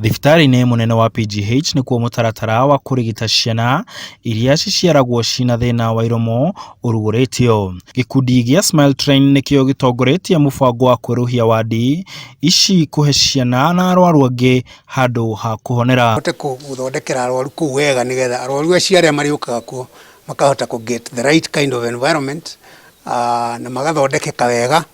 Thibitarĩ-inĩ mũnene wa PGH nĩkuo mũtaratara wa kũrigita ciana iria ciciaragwo cina thĩna wa iromo ũrugũrĩtio. Gĩkundi gĩa Smile Train nĩkĩo gĩtongoretie mũbango wa kwerũhia wadi ici kũhe ciana na arwaru angĩ handũ ha kũhonera. Hote gũthondekera arwaru kũu wega nĩgetha arwaru acio arĩa marĩũkaga kuo makahota kũ get the right kind of environment na magathondekeka wega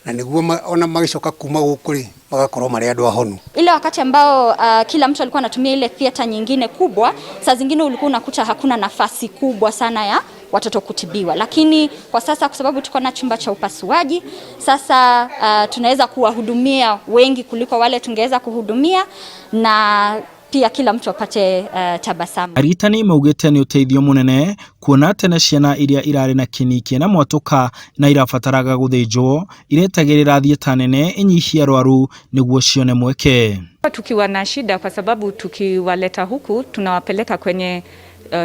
na nĩguo ona magĩcoka kuma gũkũ rĩ magakorwo marĩ andũ ahonu. Ile wakati ambao kila mtu alikuwa anatumia ile theater nyingine kubwa, saa zingine ulikuwa unakuta hakuna nafasi kubwa sana ya watoto kutibiwa, lakini kwa sasa kwa sababu tuko na chumba cha upasuaji sasa, tunaweza kuwahudumia wengi kuliko wale tungeweza kuhudumia na pia kila mtu apate tabasamu. Arigitani maugĩte nĩ ũteithio mũnene kuona tene ciana iria irarĩ na kĩni kĩna mwatũka na irabataraga gũthĩnjwo iretagĩrĩra thieta nene ĩnyihie arwaru nĩguo cione mweke. Tukiwa na shida, kwa sababu tukiwaleta huku tunawapeleka kwenye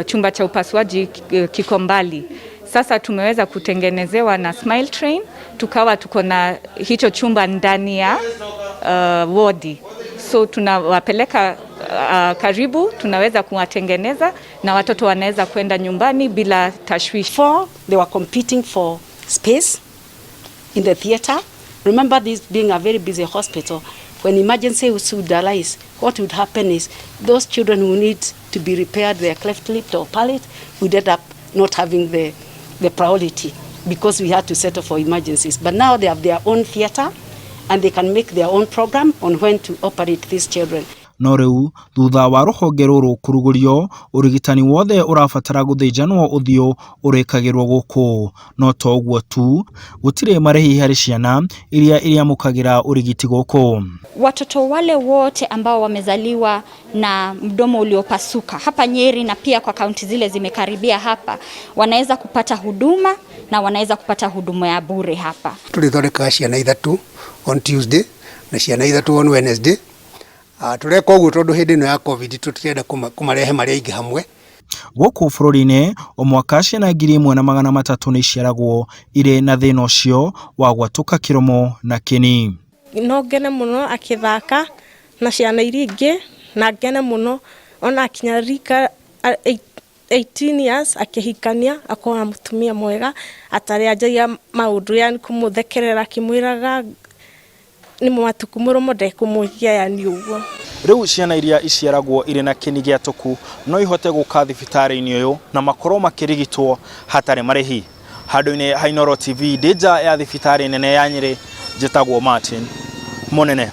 chumba cha upasuaji kiko mbali. Sasa tumeweza kutengenezewa na Smile Train, tukawa tuko na hicho chumba ndani ya wodi, so tunawapeleka karibu, tunaweza kuwatengeneza na watoto wanaweza kwenda nyumbani bila tashwishi. Four, they were competing for space in the theater. Remember this being a very busy hospital, when emergency would arise, what would happen is those children who need to be repaired their cleft lip or palate would end up not having the priority because we had to settle for emergencies. But now they have their own theater and they can make their own program on when to operate these children. No rĩu thutha wa rũhonge rũrũ kũrugũrio, ũrigitani wothe ũrabatara gũthĩnjanwo ũthiũ ũrĩkagĩrwo gũkũ. No to ũguo tu, gũtirĩ marĩhi harĩ ciana iria iriamũkagĩra ũrigiti gũkũ. Watoto wale wote ambao wamezaliwa na mdomo uliopasuka hapa Nyeri na pia kwa kaunti zile zimekaribia hapa wanaweza kupata huduma na wanaweza kupata huduma ya bure hapa. Tũrĩthondekaga ciana 3 on Tuesday na ciana 3 on Wednesday. Tũreka ũguo tondũ hĩndĩ ĩno ya COVID tũtirenda kũmarehe marĩ aingĩ hamwe. Gũkũ bũrũri-inĩ o mwaka ciana 1300 nĩ iciaragwo irĩ na thĩna ũcio wa gwatũka kĩromo na kĩni. No ngene mũno akĩthaka na ciana iria ingĩ na ngene mũno ona akinya rika 18 years akĩhikania akorwo na mũtumia mwega atarĩ anjagia maũndũ yani kũmũthekerera akĩmwĩraga nĩ mwatuku mũromo ndekũmũhikia yani ũguo. Rĩu ciana iria iciaragwo irĩ na kĩni gĩatũku no ihote gũka thibitarĩ-inĩ ũyũ na makorwo makĩrigitwo hatarĩ marĩhi. Handũ-inĩ ha Inooro TV ndĩ nja ya thibitarĩ nene ya Nyĩrĩ, njĩtagwo Martin Mũnene.